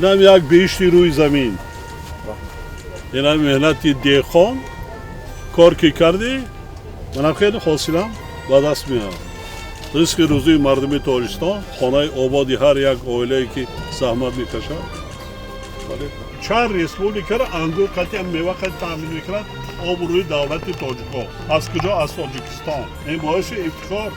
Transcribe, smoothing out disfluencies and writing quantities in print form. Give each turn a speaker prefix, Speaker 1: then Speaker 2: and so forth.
Speaker 1: Инам як беҳишти рӯи замин. Инам меҳнати деҳқон, кор ки кардӣ, манам хеле ҳосилам ба даст меояд. Ризқи рӯзии мардуми Тоҷикистон, хонаи ободи ҳар як оилае ки заҳмат мекашад. Чанд республикаро ангур қатъи, мева қатъи таъмин мекунад. Обрӯи давлати тоҷикҳо аз куҷо? Аз Тоҷикистон. Ин боиси ифтихор.